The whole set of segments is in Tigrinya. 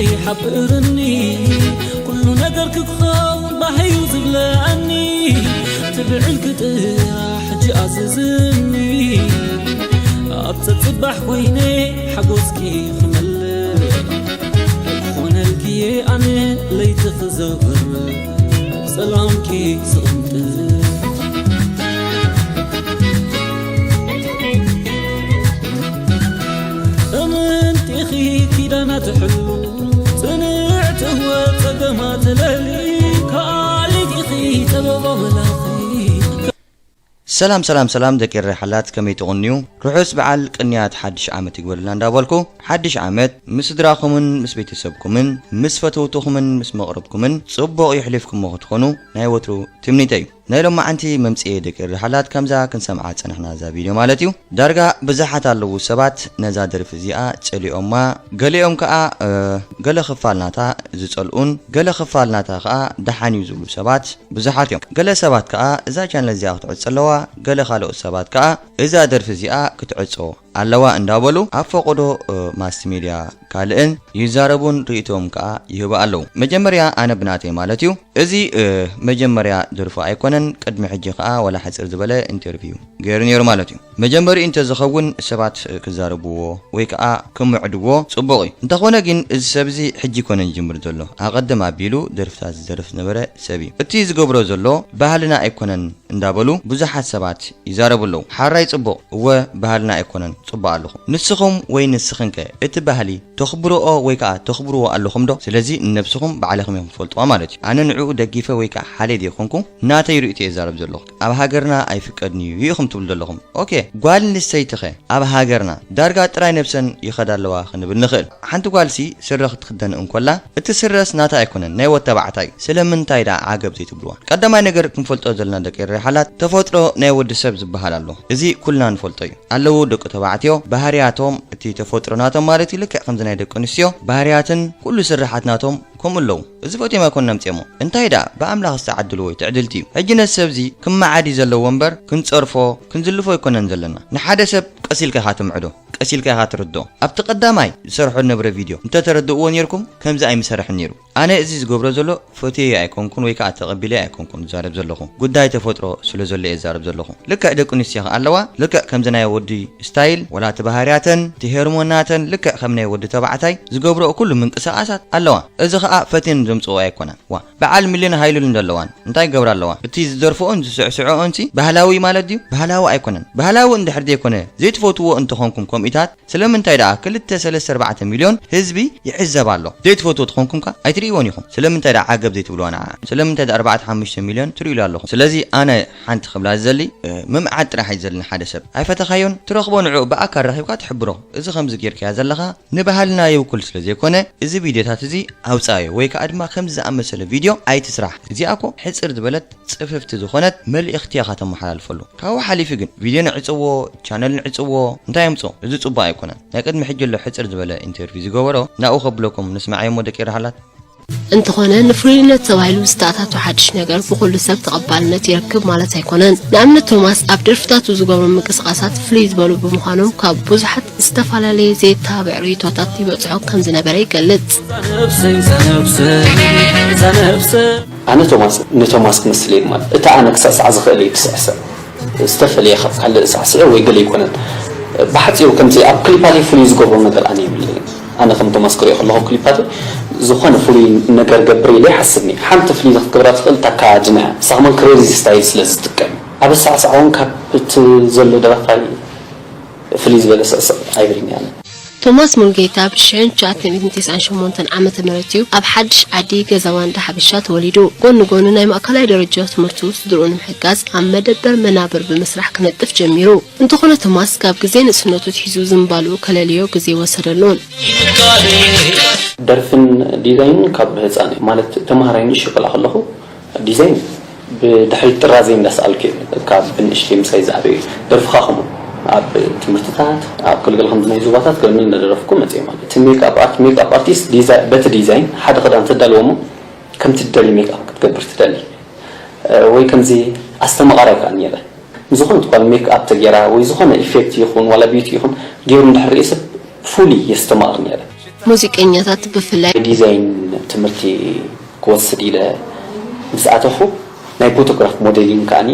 ይሓብእርኒ ኩሉ ነገር ክኸውን ባህዩ ዝብለኒ ትብዕል ክጥራሕ ሕጂ ኣዝዝኒ ኣብ ጸጽባሕ ኮይነ ሓጎስኪ ክመልእ ክኾነልኪ ኣነ ለይቲ ክዘውር ሰላምኪ ዝቕንጥጥ እምንጢኺ ኪዳና ትሕሉ ጽንዕቲ እወ ጸገማ ትለሊ ካልእ ዲኺ ጥበባ መላኺ ሰላም ሰላም ሰላም ደቂ ኤረይ ሓላት ከመይ ትቕንዩ? ርሑስ በዓል ቅንያት ሓድሽ ዓመት ይግበረልና እንዳበልኩ ሓድሽ ዓመት ምስ ስድራኹምን ምስ ቤተሰብኩምን ምስ ፈተውትኹምን ምስ መቕርብኩምን ጽቡቕ የሕሊፍኩሞ ክትኾኑ ናይ ወትሩ ትምኒተይ እዩ። ናይ ሎማዓንቲ መምጽኤ ደቂ ኤረይ ሓላት ከምዛ ክንሰምዓ ጸንሕና እዛ ቪድዮ ማለት እዩ። ዳርጋ ብዙሓት ኣለዉ ሰባት ነዛ ደርፊ እዚኣ ጸሊኦማ፣ ገሊኦም ከኣ ገለ ክፋል ናታ ዝጸልኡን ገለ ክፋል ናታ ከኣ ደሓን እዩ ዝብሉ ሰባት ብዙሓት እዮም። ገለ ሰባት ከኣ እዛ ቻነል እዚኣ ክትዕጸ ኣለዋ፣ ገለ ካልኦት ሰባት ከኣ እዛ ደርፊ እዚኣ ክትዕጾ ኣለዋ እንዳበሉ ኣብ ፈቐዶ ማስ ሚድያ ካልእን ይዛረቡን ርእይቶኦም ከኣ ይህቡ ኣለዉ። መጀመርያ ኣነ ብናተይ ማለት እዩ። እዚ መጀመርያ ደርፉ ኣይኮነን፣ ቅድሚ ሕጂ ከኣ ወላ ሕጽር ዝበለ ኢንተርቪው ገይሩ ነይሩ ማለት እዩ። መጀመሪኡ እንተዝኸውን ሰባት ክዛረብዎ ወይ ከኣ ክምዕድዎ ጽቡቕ እዩ። እንተኾነ ግን እዚ ሰብ እዚ ሕጂ ኣይኮነን ዝጅምር ዘሎ፣ ኣቐድም ኣቢሉ ደርፍታት ዝደርፍ ዝነበረ ሰብ እዩ። እቲ ዝገብሮ ዘሎ ባህልና ኣይኮነን እንዳበሉ ብዙሓት ሰባት ይዛረቡ ኣለዉ። ሓራይ ጽቡቕ፣ እወ ባህልና ኣይኮነን፣ ጽቡቕ ኣለኹም። ንስኹም ወይ ንስኽንከ እቲ ባህሊ ተኽብርኦ ወይ ከኣ ተኽብርዎ ኣለኹም ዶ? ስለዚ ንነብስኹም ባዕልኹም ኢኹም ትፈልጥዋ ማለት እዩ። ኣነ ንዕኡ ደጊፈ ወይ ከኣ ሓልየ ዘይኮንኩ ናተይ ርእይቶ እየ ዝዛረብ ዘለኹ። ኣብ ሃገርና ኣይፍቀድን እዩ ኢኹም ትብሉ ዘለኹም። ኦኬ፣ ጓል ኣንስተይቲኸ ኣብ ሃገርና ዳርጋ ጥራይ ነብሰን ይኸዳ ኣለዋ ክንብል ንኽእል። ሓንቲ ጓልሲ ስረ ክትክደን እንኮላ እቲ ስረስ ናታ ኣይኮነን ናይ ወድ ተባዕታይ እዩ። ስለምንታይ ደኣ ዓገብ ዘይትብልዋ? ቀዳማይ ነገር ክንፈልጦ ዘለና ደቂ ኤረይ ሓላት ተፈጥሮ ናይ ወዲ ሰብ ዝበሃል ኣሎ። እዚ ኩልና ንፈልጦ እዩ። ኣለዉ ደቂ ተባዕትዮ ባህርያቶም እቲ ተፈጥሮ ናቶም ማለት እዩ ልክዕ ከምዚ ናይ ደቂ ኣንስትዮ ባህርያትን ኩሉ ስርሓት ናቶም ከምኡ ኣለዉ። እዚ ፈትዮም ኣይኮኑን ኣምጺኦሞ። እንታይ ደኣ ብኣምላኽ ዝተዓደልዎ እዩ ትዕድልቲ እዩ። ሕጂ ነዚ ሰብ እዚ ክመዓድ እዩ ዘለዎ እምበር ክንጸርፎ ክንዝልፎ ኣይኮነን ዘለና። ንሓደ ሰብ ቀስ ኢልካ ኢኻ ትምዕዶ። ቀስ ኢልካ ኢኻ ትርድኦ። ኣብቲ ቀዳማይ ዝሰርሖ ዝነበረ ቪድዮ እንተተረድእዎ ኔርኩም ከምዚ ኣይምሰርሕን ኔሩ። ኣነ እዚ ዝገብሮ ዘሎ ፈትየዮ ኣይኮንኩን ወይ ከኣ ተቐቢለዮ ኣይኮንኩን ዝዛረብ ዘለኹ። ጉዳይ ተፈጥሮ ስለ ዘሎ እየ ዝዛረብ ዘለኹ። ልክዕ ደቂ ኣንስትዮ ከኣ ኣለዋ። ልክዕ ከምዚ ናይ ወዲ ስታይል ወላ እቲ ባህርያተን እቲ ሄርሞናተን ልክዕ ከም ናይ ወዲ ተባዕታይ ዝገብርኦ ኩሉ ምንቅስቓሳት ኣለዋ። እዚ ከኣ ፈትየን ዘምጽኦ ኣይኮነን። ዋ በዓል ሚልዮን ሃይሉን ዘለዋን እንታይ ይገብራ ኣለዋ? እቲ ዝደርፍኦን ዝስዕስዕኦንሲ ባህላዊ ማለት ድዩ? ባህላዊ ኣይኮነን። ባህላዊ እንድሕር ዘይኮነ ዘይትፈትውዎ እንተኾንኩም ከምኢታት ስለምንታይ ደኣ ክልተ ሰለስተ ኣርባዕተ ሚልዮን ህዝቢ ይዕዘብ ኣሎ? ዘይትፈትዎ ተኾንኩም ከ ኣይትርእይዎን ኢኹም። ስለምንታይ ደኣ ዓገብ ዘይትብልዋ ንዓ? ስለምንታይ ደኣ ኣርባዕተ ሓሙሽተ ሚልዮን ትርእይሉ ኣለኹም? ስለዚ ኣነ ሓንቲ ክብላ ዝደሊ ምምዓድ ጥራሕ እዩ ዘድሊ ንሓደ ሰብ። ኣይፈተኻዮን ትረኽቦ ንዕኡ ብኣካል ረኺብካ ትሕብሮ። እዚ ከምዚ ጌርካያ ዘለኻ ንባህልና የውክል ስለ ዘይኮነ እዚ ቪድዮታት እዚ ኣውጽኣዮ ወይ ከኣ ድማ ከምዚ ዝኣመሰለ ቪድዮ ኣይትስራሕ። እዚኣ እኮ ሕጽር ዝበለት ጽፍፍቲ ዝኾነት መልእኽቲ ኢኻ ተመሓላልፈሉ። ካብኡ ሓሊፉ ግን ቪድዮ ንዕጽዎ፣ ቻነል ንዕጽዎ እንታይ የምጽኦ? እዚ ጽቡቕ ኣይኮነን። ናይ ቅድሚ ሕጂ ኣሎ ሕጽር ዝበለ ኢንተርቪው ዝገበሮ ናብኡ ከብለኩም ንስማዓዮ እሞ ደቂ ራህላት። እንተኾነ ንፍሉይነት ተባሂሉ ዝተኣታቶ ሓድሽ ነገር ብኹሉ ሰብ ተቐባልነት ይረክብ ማለት ኣይኮነን። ንኣብነት ቶማስ ኣብ ደርፍታቱ ዝገብሮም ምንቅስቓሳት ፍልይ ዝበሉ ብምዃኖም ካብ ብዙሓት ዝተፈላለየ ዘየተባብዕ ርእይቶታት ይበጽሖ ከም ዝነበረ ይገልጽ። ኣነ ቶማስ ንቶማስ ክመስል እየ ማለት እቲ ኣነ ክስዕሳዕ ዝኽእል እየ ክስዕስዕ ዝተፈለየ ካብ ካልእ ሳዕስዒ ወይ ገለ ኣይኮነን። ብሓጺሩ ከምዚ ኣብ ክሊፓተይ ፍሉይ ዝገብሮ ነገር ኣነ የብለይን። ኣነ ከም ቶማስ ክሪኦ ከለኹ ክሊፓተይ ዝኾነ ፍሉይ ነገር ገብር ኢለ ኣይሓስብን እየ። ሓንቲ ፍልይቲ ክትገብራ ትኽእል እታ ኣከዳድና እያ። ንሳ ከማን ክሬዚ ስታይል ስለ ዝጥቀም እዩ። ኣብ ኣሰዓስዓ እውን ካብ እቲ ዘሎ ደራፋይ ፍልይ ዝበለ ስዕስዕ ኣይብልን እየ ኣነ። ቶማስ ሙሉጌታ ብ ሽሕን ትሽዓተ ሚእትን ተስዓን ሸሞንተን ዓመተ ምህረት እዩ ኣብ ሓድሽ ዓዲ ገዛባ እንዳ ሓበሻ ተወሊዱ። ጎኒ ጎኒ ናይ ማእከላይ ደረጃ ትምህርቱ ስድርኡ ንምሕጋዝ ኣብ መደበር መናብር ብምስራሕ ክነጥፍ ጀሚሩ። እንተኾነ ቶማስ ካብ ግዜ ንእስነቱ ኣትሒዙ ዝንባልኡ ከለልዮ ግዜ ኣይወሰደሉን። ደርፍን ዲዛይንን ካብ ህፃን እየ ማለት ተምሃራይ ንእሽተይ ቆልዓ ከለኹ ዲዛይን ብድሕሪት ጥራዘይ እንዳሰኣልኩ እየ ካብ ብንእሽተይ ምሳይ ዝዓበዩ። ደርፍኻ ከምኡ ኣብ ትምህርትታት ኣብ ክልገለ ከምዚ ናይ ዞባታት ገለ እንዳደረፍኩ መፅየ ማለት እቲ ሜክኣፕ ኣርት ሜክኣፕ ኣርቲስት ዲዛ- በቲ ዲዛይን ሓደ ክዳን ተዳልዎ እሞ ከምቲ ትደሊ ሜክኣፕ ክትገብር ትደሊ ወይ ከምዚ ኣስተማቓራይ ከዓ ነይረ። ዝኾነት ጓል ሜክኣፕ ተገይራ ወይ ዝኾነ ኢፌክት ይኹን ዋላ ቢዩቲ ይኹን ገይሩ እንድሕር ርእየ ሰብ ፉሊ የስተማቕር ነይረ። ሙዚቀኛታት ብፍላይ ዲዛይን ትምህርቲ ክወስድ ኢለ ምስ ኣተኹ ናይ ፎቶግራፍ ሞዴሊንግ ከዓኒ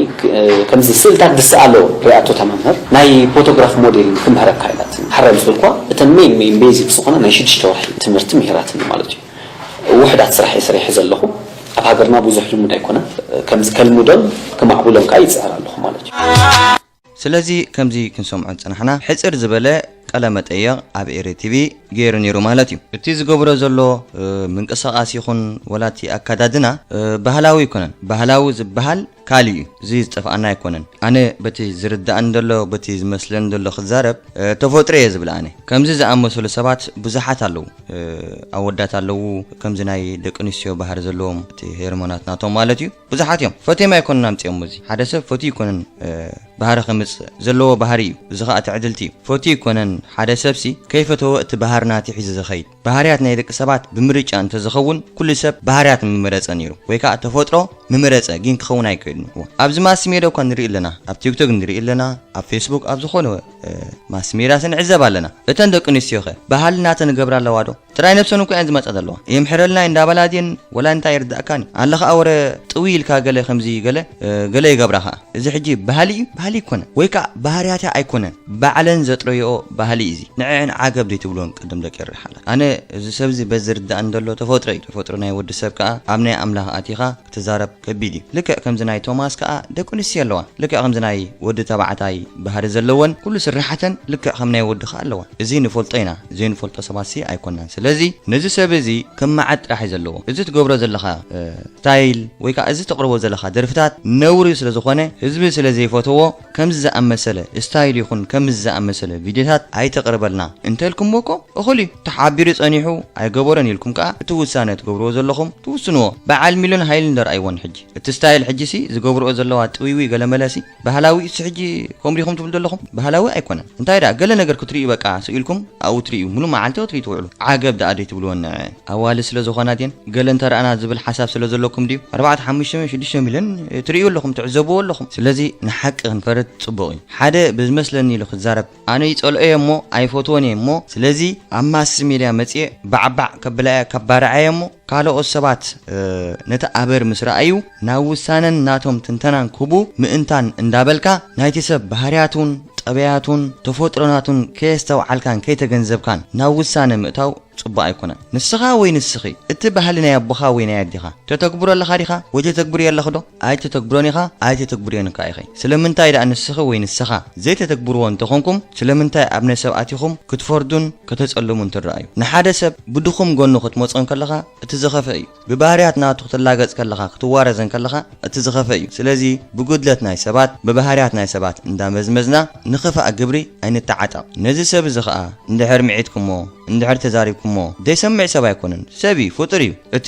ከምዚ ስእልታት ዝስኣሎ ሪኣቶ እታ መምህር ናይ ፎቶግራፍ ሞዴሊንግ ክምህረካ ኢላትኒ። ሓራይ ምስ በልኳ እተን ሜን ሜን ቤዚክ ዝኾና ናይ ሽዱሽተ ወርሒ ትምህርቲ ምሂራትኒ ማለት እዩ። ውሑዳት ስራሕ እየ ሰሪሐ ዘለኹ። ኣብ ሃገርና ብዙሕ ልሙድ ኣይኮነን። ከምዚ ከልምዶን ክማዕብሎን ከኣ ይጽዕር ኣለኹ ማለት እዩ። ስለዚ ከምዚ ክንሰምዖ ዝጸናሕና ሕጽር ዝበለ ቃለ መጠይቕ ኣብ ኤሪ ቲቪ ገይሩ ነይሩ ማለት እዩ። እቲ ዝገብሮ ዘሎ ምንቅስቓስ ይኹን ወላ እቲ ኣካዳድና ባህላዊ ኣይኮነን። ባህላዊ ዝበሃል ካልእ እዩ። እዚ ዝጠፍኣና ኣይኮነን። ኣነ በቲ ዝርድኣኒ ዘሎ በቲ ዝመስለኒ ዘሎ ክዛረብ ተፈጥሮ እየ ዝብል ኣነ። ከምዚ ዝኣመሰሉ ሰባት ብዙሓት ኣለዉ። ኣወዳት ኣለዉ ከምዚ ናይ ደቂ ኣንስትዮ ባህሪ ዘለዎም እቲ ሄርሞናት ናቶም ማለት እዩ። ብዙሓት እዮም። ፈትዮም ኣይኮኑን ኣምፅኦም። እዚ ሓደ ሰብ ፈትዩ ኣይኮነን ባህሪ ከምፅእ ዘለዎ ባህሪ እዩ። እዚ ከዓ ትዕድልቲ እዩ። ፈትዩ ኣይኮነን ሓደ ሰብሲ ከይፈተወ እቲ ባህሪ ናቲ ሒዙ ዝኸይድ። ባህርያት ናይ ደቂ ሰባት ብምርጫ እንተዝኸውን ኩሉ ሰብ ባህርያት ምመረፀ ነይሩ ወይ ከዓ ተፈጥሮ ምመረፀ ግን ክኸውን ኣይክእልን። ኣብዚ ማስ ሜዳ እኳ ንርኢ ኣለና፣ ኣብ ቲክቶክ ንርኢ ኣለና፣ ኣብ ፌስቡክ ኣብ ዝኾነ ማስ ሜዳ ንዕዘብ ኣለና። እተን ደቂ ኣንስትዮ ኸ ባህሊ ናተን ይገብራ ኣለዋ ዶ? ጥራይ ነብሰን እኮ እየን ዝመጻ ዘለዋ። የምሕረልና እንዳበላ ድየን ወላ እንታይ ይርዳእካን እዩ። ኣለ ኸኣ ወረ ጥዊ ኢልካ ገለ ከምዚ ገለ ገለ ይገብራ ኸኣ። እዚ ሕጂ ባህሊ እዩ? ባህሊ ይኮነ ወይ ከኣ ባህርያታ ኣይኮነን። ባዕለን ዘጥረየኦ ባህሊ እዩ እዚ። ንዐን ዓገብ ዘይትብልወን ቅድም ደቂ ርሓላ። ኣነ እዚ ሰብ እዚ በዚ ርዳእን ዘሎ ተፈጥሮ እዩ። ተፈጥሮ ናይ ወዲ ሰብ ከኣ ኣብ ናይ ኣምላኽ ኣቲኻ ክትዛረብ ከቢድ እዩ። ልክዕ ከምዚ ናይ ቶማስ ከኣ ደቂ ኣንስትዮ ኣለዋ። ልክዕ ከምዚ ናይ ወዲ ተባዕታይ ባህሪ ዘለወን ኩሉ ስራሓተን ልክዕ ከም ናይ ወዲ ከኣ ኣለዋ። እዚ ንፈልጦ ኢና። ዘይንፈልጦ ሰባትሲ ኣይኮናን። ስለዚ ነዚ ሰብ እዚ ከም መዓት ጥራሕ እዩ ዘለዎ። እዚ ትገብሮ ዘለኻ ስታይል ወይ ከዓ እዚ ተቕርቦ ዘለኻ ደርፍታት ነውሪ ስለ ዝኾነ ህዝቢ ስለ ዘይፈተዎ ከምዚ ዝኣመሰለ ስታይል ይኹን ከምዚ ዝኣመሰለ ቪድዮታት ኣይተቕርበልና እንተልኩምዎ እኮ እኹል እዩ። ተሓቢሩ ጸኒሑ ኣይገበሮን ኢልኩም ከኣ እቲ ውሳነ ትገብርዎ ዘለኹም ትውስንዎ። በዓል ሚልዮን ሃይል እንደርኣይዎን ሕጂ እቲ ስታይል ሕጂሲ ዝገብርኦ ዘለዋ ጥውይዊ ገለመለሲ ባህላዊ እሱ ሕጂ ከምኡ ዲኹም ትብሉ ዘለኹም? ባህላዊ ኣይኮነን። እንታይ ደኣ ገለ ነገር ክትርእዩ በቃ ስኢልኩም ኣብኡ ትርእዩ ሙሉ መዓልቲ ክትርእዩ ትውዕሉ። ዓገብ ደኣ ደይ ትብልወን ንዐ ኣዋልድ ስለ ዝኾና ድየን ገለ እንተረኣና ዝብል ሓሳብ ስለ ዘለኩም ድዩ? ኣርባዕተ ሓሙሽተ ሽዱሽተ ሚልዮን ትርእዩ ኣለኹም ትዕዘብዎ ኣለኹም። ስለዚ ንሓቂ ክንፈርድ ጽቡቕ እዩ። ሓደ ብዝመስለኒ ኢሉ ክዛረብ ኣነ ይጸልኦ እየ እሞ ኣይፈትዎን እየ እሞ ስለዚ ኣብ ማስ ሜድያ መጽየ ባዕባዕ ከብላ እየ ከባርዓ እየ እሞ ካልኦት ሰባት ነቲ ኣበር ምስ ረኣዩ ናብ ውሳነን ናቶም ትንተናን ክቡ ምእንታን እንዳበልካ ናይቲ ሰብ ባህርያቱን ጠበያቱን ተፈጥሮናቱን ከየስተውዓልካን ከይተገንዘብካን ናብ ውሳነ ምእታው ጽቡቕ ኣይኮነን። ንስኻ ወይ ንስኺ እቲ ባህሊ ናይ ኣቦኻ ወይ ናይ ኣዴኻ ተተግብሮ ኣለኻ ዲኻ ወይ ተተግብርዮ ኣለኺ ዶ? ኣይተተግብሮን ኢኻ ኣይተተግብርዮን እካ ኢኺ። ስለምንታይ ደኣ ንስኺ ወይ ንስኻ ዘይተተግብርዎ እንተኾንኩም ስለምንታይ ኣብ ነሰብ ኣቲኹም ክትፈርዱን ከተጸልሙን ትረኣዩ? ንሓደ ሰብ ብድኹም ጎኑ ክትመጾ እንከለኻ እቲ ዝኸፍእ እዩ። ብባህርያት ናቱ ክትላገጽ ከለኻ ክትዋረዝ እንከለኻ እቲ ዝኸፍእ እዩ። ስለዚ ብጉድለት ናይ ሰባት ብባህርያት ናይ ሰባት እንዳመዝመዝና ንኽፋእ ግብሪ ኣይንተዓጠቕ። ነዚ ሰብ እዚ ኸኣ እንድሕር ምዒትኩሞ እንድሕር ተዛሪብኩሞ ዘይሰምዕ ሰብ ኣይኮነን። ሰብ እዩ፣ ፍጡር እዩ። እቲ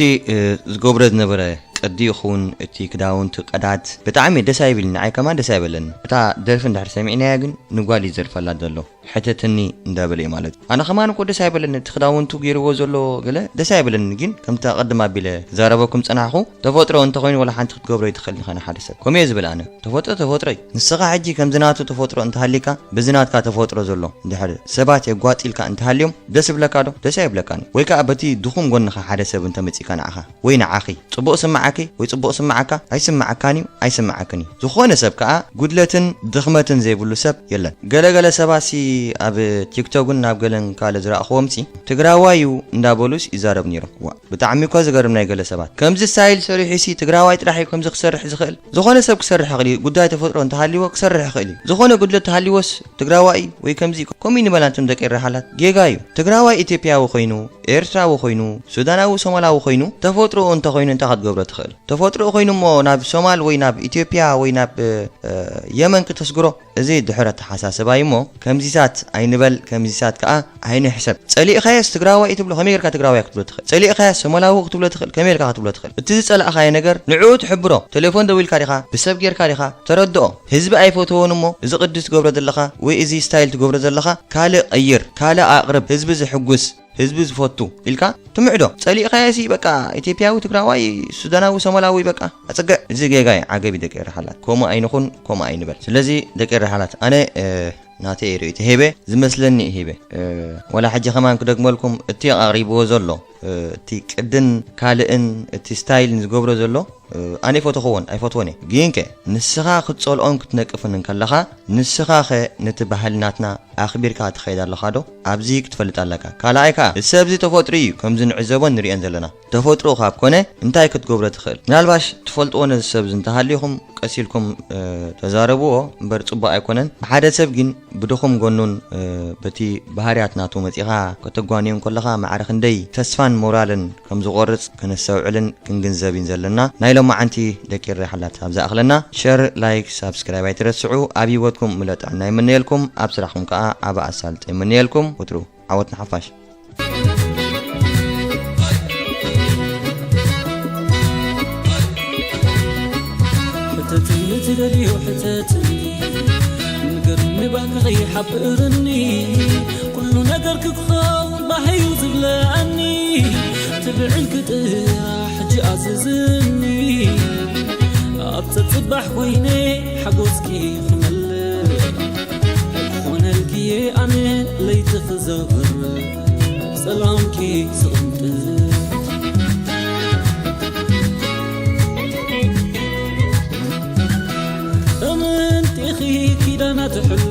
ዝገብሮ ዝነበረ ቅዲ ይኹን እቲ ክዳውንቱ ቀዳድ ብጣዕሚ ደስ ኣይብልን፣ ንዓይ ከማን ደስ ኣይበለኒ። እታ ደርፊ እንድሕር ሰሚዕናያ ግን ንጓል እዩ ዘርፈላ ዘሎ። ሕተትኒ እንዳበለ እዩ ማለት እዩ። ኣነ ከማን እኮ ደስ ኣይበለኒ፣ እቲ ክዳውንቱ ገይርዎ ዘሎ ገለ ደስ ኣይበለኒ። ግን ከምቲ ኣቐድም ኣቢለ ክዛረበኩም ዝጸናሕኩ ተፈጥሮ እንተኾይኑ ወላ ሓንቲ ክትገብሮ ኣይትኽእልን ኢኻ ንሓደ ሰብ። ከምኡ እየ ዝብል ኣነ። ተፈጥሮ ተፈጥሮ እዩ። ንስኻ ሕጂ ከምዚ ናቱ ተፈጥሮ እንተሃሊካ በዚ ናትካ ተፈጥሮ ዘሎ እንድሕር ሰባት የጓጢልካ እንተሃልዮም ደስ ይብለካ ዶ? ደስ ኣይብለካን እዩ። ወይ ከኣ በቲ ድኹም ጎንኻ ሓደ ሰብ እንተመጺእካ ንዓኻ ወይ ንዓኺ ጽቡቕ ስምዓኪ ወይ ጽቡቕ ስምዓካ ኣይስምዓካን እዩ ኣይስምዓክን እዩ። ዝኾነ ሰብ ከኣ ጉድለትን ድኽመትን ዘይብሉ ሰብ የለን። ገለገለ ሰባሲ ኣብ ቲክቶክን ናብ ገለን ካልእ ዝረእኽዎምሲ ትግራዋይ እዩ እንዳበሉስ ይዛረብ ነይሮም። ዋ ብጣዕሚ እኮ ዝገርም ናይ ገለ ሰባት ከምዚ ስታይል ሰሪሑሲ ትግራዋይ ጥራሕ እዩ ከምዚ ክሰርሕ ዝኽእል። ዝኾነ ሰብ ክሰርሕ ይኽእል እዩ። ጉዳይ ተፈጥሮ እንተሃልይዎ ክሰርሕ ይኽእል እዩ። ዝኾነ ጉድለት ተሃልይዎስ ትግራዋይ ወይ ከምዚ ከምኡ ይንበል ኣንቱም ደቂ ኤረሓላት ጌጋ እዩ። ትግራዋይ ኢትዮጵያዊ ኮይኑ ኤርትራዊ ኮይኑ ሱዳናዊ ሶማላዊ ኮይኑ ተፈጥሮኡ እንተኾይኑ እንታይ ክትገብሮ ትኽእል? ተፈጥሮኡ ኮይኑ እሞ ናብ ሶማል ወይ ናብ ኢትዮጵያ ወይ ናብ የመን ክተስግሮ እዚ ድሑር ኣተሓሳስባ እዩ እሞ ከምዚታት ኣይንበል ከምዚታት ከኣ ኣይንሕሰብ። ጸሊእኻዮስ ትግራዋይ እዩ ትብሎ ከመይ ጌርካ ትግራዋይ ክትብሎ ትኽእል? ጸሊእኻዮስ ሶማላዊ ክትብሎ ትኽእል ከመይ ጌርካ ክትብሎ ትኽእል? እቲ ዝጸላእኻዮ ነገር ንዕኡ ትሕብሮ። ቴሌፎን ደዊልካ ዲኻ ብሰብ ጌርካ ዲኻ ተረድኦ። ህዝቢ ኣይፈተዎን እሞ እዚ ቅዲ ትገብሮ ዘለኻ ወይ እዚ ስታይል ትገብሮ ዘለኻ ካልእ ቀይር ካልእ ኣቕርብ ህዝቢ ዝሕጉስ ህዝቢ ዝፈቱ ኢልካ ትምዕዶ። ጸሊእኻዮሲ በቃ ኢትዮጵያዊ ትግራዋይ ሱዳናዊ ሶማላዊ በቃ ኣጽግዕ። እዚ ጌጋ እዩ ዓገብ እዩ ደቂ ኤረሓላት ከምኡ ኣይንኹን ከምኡ ኣይንበል። ስለዚ ደቂ ኤረሓላት ኣነ ናተይ ርእይቶ ሂበ፣ ዝመስለኒ ሂበ። ዋላ ሕጂ ከማን ክደግመልኩም፣ እቲ ኣቕሪብዎ ዘሎ እቲ ቅድን ካልእን እቲ ስታይልን ዝገብሮ ዘሎ ኣነ ይፈትኽዎን ኣይፈትዎን እየ። ግንከ ንስኻ ክትጸልኦን ክትነቅፍን እንከለኻ ንስኻኸ ነቲ ባህሊ ናትና ኣኽቢርካ ትኸይድ ኣለኻ ዶ? ኣብዚ ክትፈልጥ ኣለካ። ካልኣይ ከኣ እዚ ሰብዚ ተፈጥሩ እዩ፣ ከምዚ ንዕዘቦን ንርእዮን ዘለና። ተፈጥሮ ካብ ኮነ እንታይ ክትገብሮ ትኽእል? ምናልባሽ ትፈልጥዎ ነዚ ሰብዚ እንተሃሊኹም ቀስ ኢልኩም ተዛረብዎ እምበር ጽቡቕ ኣይኮነን። ብሓደ ሰብ ግን ብድኹም ጎኑን በቲ ባህርያት ናቱ መጺኻ ከተጓንዮ እንከለኻ ማዕረ ክንደይ ተስፋን ሞራልን ከም ዝቖርጽ ከነስተውዕልን ክንግንዘብን ዘለና ናይ ሎማዓንቲ ደቂ ሬሓላት ኣብዛ ኣኽለና። ሸር፣ ላይክ፣ ሳብስክራይብ ኣይትረስዑ። ኣብ ህይወትኩም ምለጥዕና ይምነየልኩም፣ ኣብ ስራሕኩም ከኣ ዓቢ ኣሳልጦ ይምነየልኩም። ወትሩ ዓወት ንሓፋሽ። ሕተትኒ ትደልዮ ሕተትኒ፣ ንገርኒ ባክ ከይሓብእርኒ። ኩሉ ነገር ክኸውን ባህዩ ዝብለኣኒ፣ ትብዕል ክጥራሕ ሕጂ ኣዝዝኒ። ኣብ ጸጽባሕ ኮይነ ሓጎስኪ ክመልእ፣ ክኾነልኪ ኣነ ለይቲ ክዘብር፣ ሰላምኪ ዝቕንጥጥ። እምንጢኺ ኪዳና ትሕሉ